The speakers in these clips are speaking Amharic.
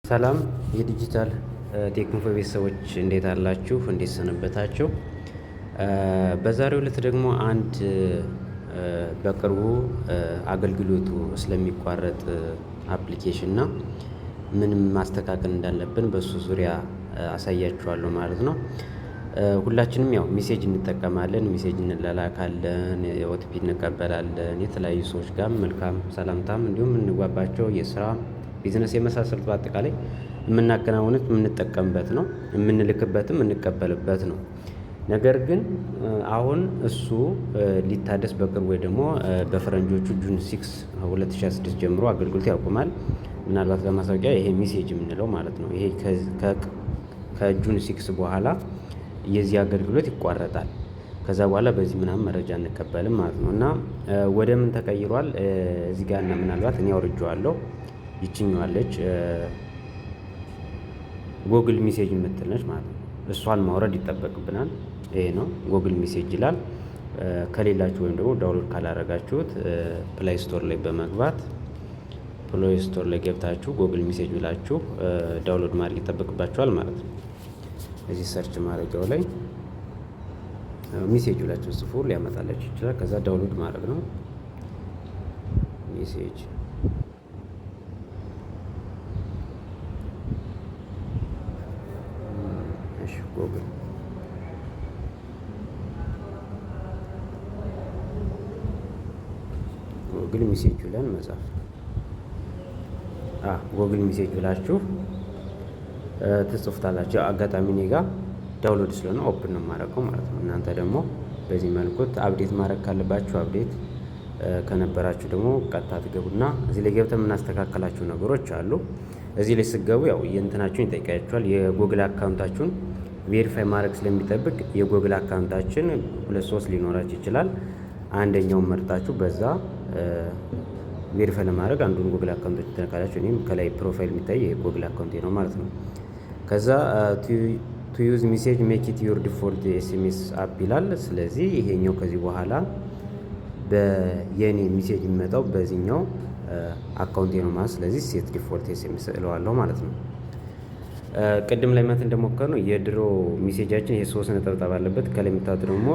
ሰላም የዲጂታል ቴክኖ ቤተሰቦች፣ እንዴት አላችሁ? እንዴት ሰነበታችሁ? በዛሬው ዕለት ደግሞ አንድ በቅርቡ አገልግሎቱ ስለሚቋረጥ application እና ምን ማስተካከል እንዳለብን በሱ ዙሪያ አሳያችኋለሁ ማለት ነው። ሁላችንም ያው message እንጠቀማለን፣ message እንላላካለን፣ OTP እንቀበላለን፣ የተለያዩ ሰዎች ጋር መልካም ሰላምታም እንዲሁም የምንግባባቸው የስራ፣ ቢዝነስ የመሳሰሉት በአጠቃላይ የምናከናውኑት የምንጠቀምበት ነው፣ የምንልክበትም የምንቀበልበት ነው። ነገር ግን አሁን እሱ ሊታደስ በቅርቡ ወይ ደግሞ በፈረንጆቹ June 6, 2026 ጀምሮ አገልግሎት ያቆማል። ምናልባት ለማስታወቂያ ይሄ message የምንለው ማለት ነው። ይሄ ከ June 6 በኋላ የዚህ አገልግሎት ይቋረጣል። ከዛ በኋላ በዚህ ምናምን መረጃ አንቀበልም ማለት ነው። እና ወደ ምን ተቀይሯል? እዚህ ጋር እና ምናልባት እኔ አውርጄዋለሁ፣ ይችኛዋለች Google Message የምትል ነች ማለት ነው። እሷን ማውረድ ይጠበቅብናል። ይሄ ነው፣ Google Message ይላል። ከሌላችሁ ወይም ደግሞ download ካላረጋችሁት Play Store ላይ በመግባት፣ Play Store ላይ ገብታችሁ Google Message ብላችሁ download ማድረግ ይጠበቅባችኋል ማለት ነው። እዚህ search ማድረጊያው ላይ message ብላችሁ ጽፉ፣ ሊያመጣላችሁ ይችላል። ከዛ download ማድረግ ነው። Message፣ እሺ፣ Google Message ብለን መጻፍ፣ Google Message ብላችሁ ትጽፉታላችሁ። አጋጣሚ እኔ ጋ download ስለሆነ open ነው የማደርገው ማለት ነው። እናንተ ደግሞ በዚህ መልኩ update ማድረግ ካለባችሁ update፣ ከነበራችሁ ደግሞ ቀጥታ ትገቡና እዚህ ላይ ገብተን የምናስተካከላቸው ነገሮች አሉ። እዚህ ላይ ስትገቡ ያው የእንትናችሁን ይጠይቃችኋል። የ Google account ኣችሁን verify ማድረግ ስለሚጠብቅ የ Google account ኣችን ሁለት ሶስት ሊኖራችሁ ይችላል። አንደኛውን መርጣችሁ በዛ verify ለማድረግ አንዱን Google account ኦች ትነካላችሁ። እኔም ከላይ profile የሚታይ የ Google account ነው ማለት ነው። ከዛ "To use message, make it your default SMS app" ይላል። ስለዚህ ይሄኛው ከዚህ በኋላ በየኔ message የሚመጣው በዚህኛው account ኤ ነው ማለት፣ ስለዚህ set default SMS እለዋለሁ ማለት ነው። ቅድም ላይ ማለት እንደሞከርነው የድሮ message ኣችን ይሄ ሶስት ነጠብጣብ አለበት። ከላይ የምታዩት ደግሞ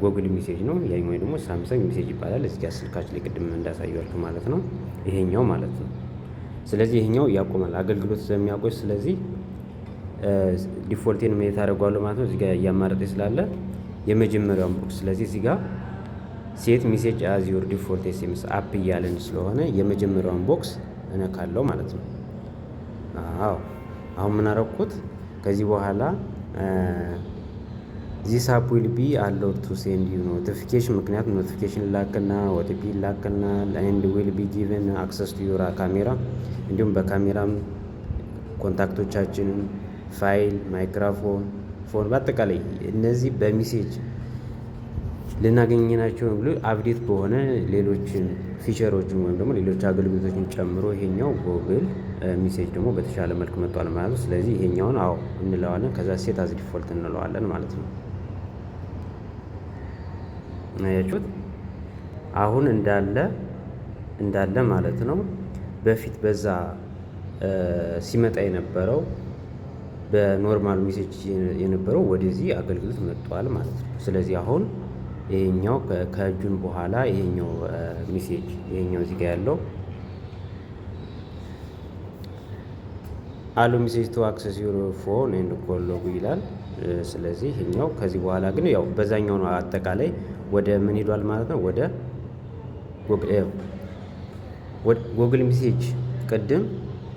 Google Message ነው። ያኛው ደግሞ Samsung Message ይባላል። እዚህ ጋር ስልካችን ላይ ቅድም እንዳሳየኋችሁ ማለት ነው። ይሄኛው ማለት ነው። ስለዚህ ይሄኛው ያቆማል አገልግሎት ስለሚያቆይ፣ ስለዚህ default ኤን ምን አደርገዋለሁ ማለት ነው። እዚህ ጋር እያማረጠ ስላለ የመጀመሪያውን box፣ ስለዚህ እዚህ ጋር "Set message as your default SMS app" እያለን ስለሆነ የመጀመሪያውን box እነካለሁ ማለት ነው። አዎ፣ አሁን ምን አደረኩት? ከዚህ በኋላ "This app will be allowed to send you notification"፣ ምክንያቱም notification ላክና OTP ላክና፣ "and will be given access to your camera"፣ እንዲሁም በካሜራም contact ኦቻችንን፣ file፣ microphone፣ phone፣ በአጠቃላይ እነዚህ በ message ልናገኘናቸው ብሎ update በሆነ ሌሎችን feature ኦችን ወይም ደግሞ ሌሎች አገልግሎቶችን ጨምሮ ይሄኛው Google Message ደግሞ በተሻለ መልክ መጥቷል ማለት ነው። ስለዚህ ይሄኛውን አዎ እንለዋለን። ከዛ set as default እንለዋለን ማለት ነው። አያችሁት? አሁን እንዳለ እንዳለ ማለት ነው። በፊት በዛ ሲመጣ የነበረው በ normal message የነበረው ወደዚህ አገልግሎት መጥቷል ማለት ነው። ስለዚህ አሁን ይሄኛው ከ June በኋላ ይሄኛው message፣ ይሄኛው እዚህ ጋር ያለው "Allow message to access your phone and call log" ይላል። ስለዚህ ይሄኛው ከዚህ በኋላ ግን ያው በዛኛው ነው፣ አጠቃላይ ወደ ምን ሄዷል ማለት ነው? ወደ Google Message። ቅድም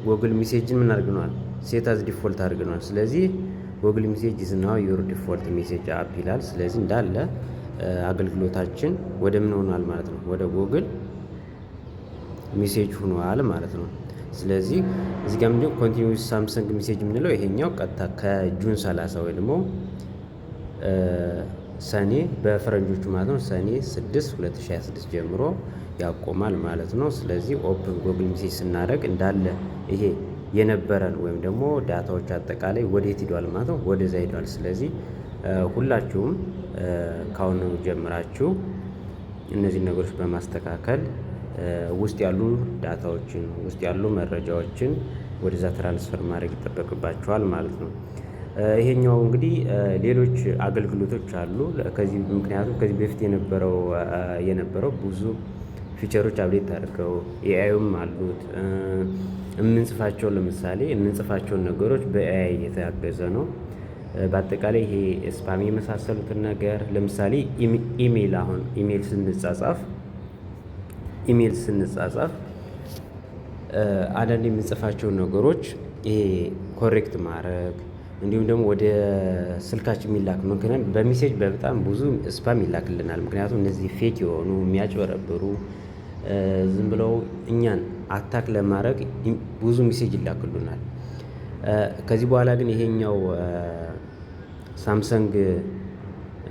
Google Message ን ምን አድርገነዋል? Set as default አድርገነዋል። ስለዚህ "Google Message is now your default message app" ይላል። ስለዚህ እንዳለ አገልግሎታችን ወደ ምን ሆኗል ማለት ነው? ወደ Google Message ሆኗል ማለት ነው። ስለዚህ እዚህ ጋር ምንድነው "Continue Samsung Message" የምንለው? ይሄኛው ቀጥታ ከ June 30 ወይ ደግሞ ሰኔ በፈረንጆቹ ማለት ነው፣ ሰኔ 6 2026 ጀምሮ ያቆማል ማለት ነው። ስለዚህ open Google Message ስናደርግ እንዳለ ይሄ የነበረን ወይም ደግሞ data ዎች አጠቃላይ ወዴት ሂዷል ማለት ነው? ወደዛ ሂዷል። ስለዚህ ሁላችሁም ካሁኑ ጀምራችሁ እነዚህን ነገሮች በማስተካከል ውስጥ ያሉ data ዎችን፣ ውስጥ ያሉ መረጃዎችን ወደዛ transfer ማድረግ ይጠበቅባችኋል ማለት ነው። ይሄኛው እንግዲህ ሌሎች አገልግሎቶች አሉ። ከዚህ ምክንያቱም ከዚህ በፊት የነበረው ብዙ feature ኦች update አድርገው AI ም አሉት። የምንጽፋቸው ለምሳሌ የምንጽፋቸውን ነገሮች በ AI እየታገዘ ነው። በአጠቃላይ ይሄ spam የመሳሰሉትን ነገር፣ ለምሳሌ ኢሜል፣ አሁን ኢሜል ስንጻጻፍ አንዳንድ የምንጽፋቸውን ነገሮች ይሄ correct ማድረግ፣ እንዲሁም ደግሞ ወደ ስልካችን የሚላክ፣ ምክንያቱም በ message በጣም ብዙ spam ይላክልናል። ምክንያቱም እነዚህ fake የሆኑ፣ የሚያጭበረብሩ፣ ዝም ብለው እኛን attack ለማድረግ ብዙ message ይላክሉናል። ከዚህ በኋላ ግን ይሄኛው ሳምሰንግ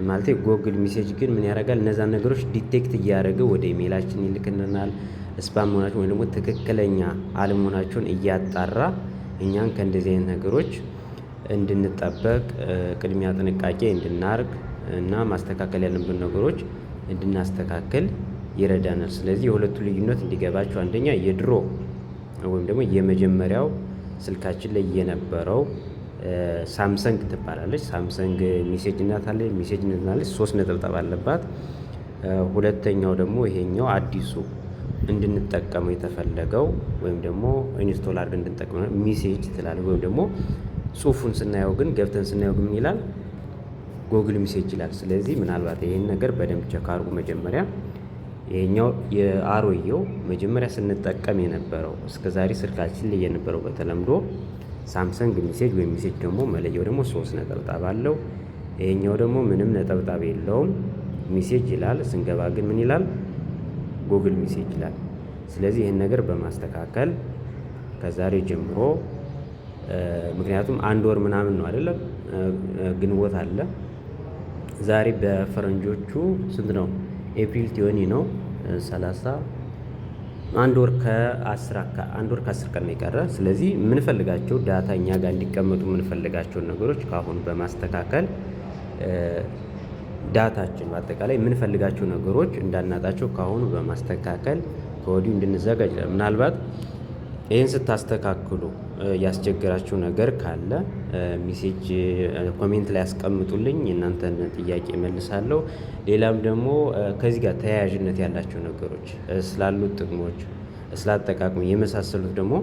ማለት Google Message ግን ምን ያደርጋል? እነዛን ነገሮች detect እያደረገ ወደ ኢሜይላችን ይልክልናል። Spam መሆናቸውን ወይም ደግሞ ትክክለኛ አለመሆናቸውን እያጣራ እኛን ከእንደዚህ አይነት ነገሮች እንድንጠበቅ፣ ቅድሚያ ጥንቃቄ እንድናርግ እና ማስተካከል ያለብን ነገሮች እንድናስተካክል ይረዳናል። ስለዚህ የሁለቱ ልዩነት እንዲገባችሁ፣ አንደኛ የድሮ ወይም ደግሞ የመጀመሪያው ስልካችን ላይ የነበረው ሳምሰንግ ትባላለች። Samsung Message እናታለች፣ Message እንላለች፣ ሶስት ነጠብጣብ አለባት። ሁለተኛው ደግሞ ይሄኛው አዲሱ እንድንጠቀመው የተፈለገው ወይም ደግሞ install አድርገን እንድንጠቀመው Message ትላለች። ወይም ደግሞ ጽሁፉን ስናየው ግን፣ ገብተን ስናየው ግን ምን ይላል? Google Message ይላል። ስለዚህ ምናልባት ይሄን ነገር በደንብ check አድርጉ። መጀመሪያ ይሄኛው የአሮጌው መጀመሪያ ስንጠቀም የነበረው፣ እስከዛሬ ስልካችን ላይ የነበረው በተለምዶ Samsung Message ወይም Message ደግሞ መለያው ደግሞ ሶስት ነጠብጣብ አለው። ይሄኛው ደግሞ ምንም ነጠብጣብ የለውም። Message ይላል። ስንገባ ግን ምን ይላል? Google Message ይላል። ስለዚህ ይህን ነገር በማስተካከል ከዛሬ ጀምሮ፣ ምክንያቱም አንድ ወር ምናምን ነው አይደለም፣ ግንቦት አለ። ዛሬ በፈረንጆቹ ስንት ነው? April 20 ነው፣ 30፣ 1 ወር ከ10 ቀን ነው የቀረ። ስለዚህ የምንፈልጋቸው data፣ እኛ ጋር እንዲቀመጡ የምንፈልጋቸውን ነገሮች ከአሁኑ በማስተካከል data ችን በአጠቃላይ የምንፈልጋቸው ነገሮች እንዳናጣቸው ከአሁኑ በማስተካከል ከወዲሁ እንድንዘጋጅ። ምናልባት ይህን ስታስተካክሉ ያስቸገራችሁ ነገር ካለ message comment ላይ ያስቀምጡልኝ፣ የእናንተን ጥያቄ እመልሳለሁ። ሌላም ደግሞ ከዚህ ጋር ተያያዥነት ያላቸው ነገሮች ስላሉት ጥቅሞች፣ ስላጠቃቅሙ የመሳሰሉት ደግሞ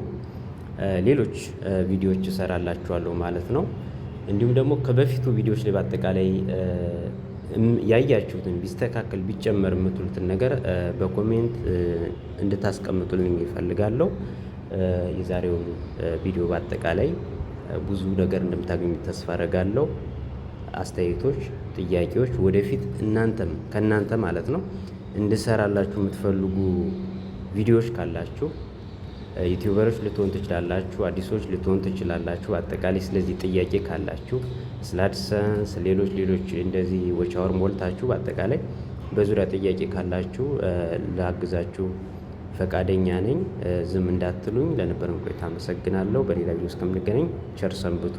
ሌሎች ቪዲዮዎች እሰራላችኋለሁ ማለት ነው። እንዲሁም ደግሞ ከበፊቱ ቪዲዮዎች ላይ በአጠቃላይ ያያችሁትን ቢስተካከል፣ ቢጨመር የምትሉትን ነገር በ comment እንድታስቀምጡልኝ እፈልጋለሁ። የዛሬውን ቪዲዮ በአጠቃላይ ብዙ ነገር እንደምታገኙ ተስፋ አደርጋለሁ። አስተያየቶች፣ ጥያቄዎች፣ ወደፊት እናንተም ከእናንተ ማለት ነው እንድሰራላችሁ የምትፈልጉ ቪዲዮዎች ካላችሁ፣ YouTuber ኦች ልትሆን ትችላላችሁ፣ አዲሶች ልትሆን ትችላላችሁ። አጠቃላይ ስለዚህ ጥያቄ ካላችሁ፣ ስለ AdSense፣ ሌሎች ሌሎች እንደዚህ watch hour ሞልታችሁ በአጠቃላይ በዙሪያ ጥያቄ ካላችሁ ላግዛችሁ ፈቃደኛ ነኝ። ዝም እንዳትሉኝ። ለነበረን ቆይታ አመሰግናለሁ። በሌላ ቪዲዮ እስከምንገናኝ ቸር ሰንብቱ።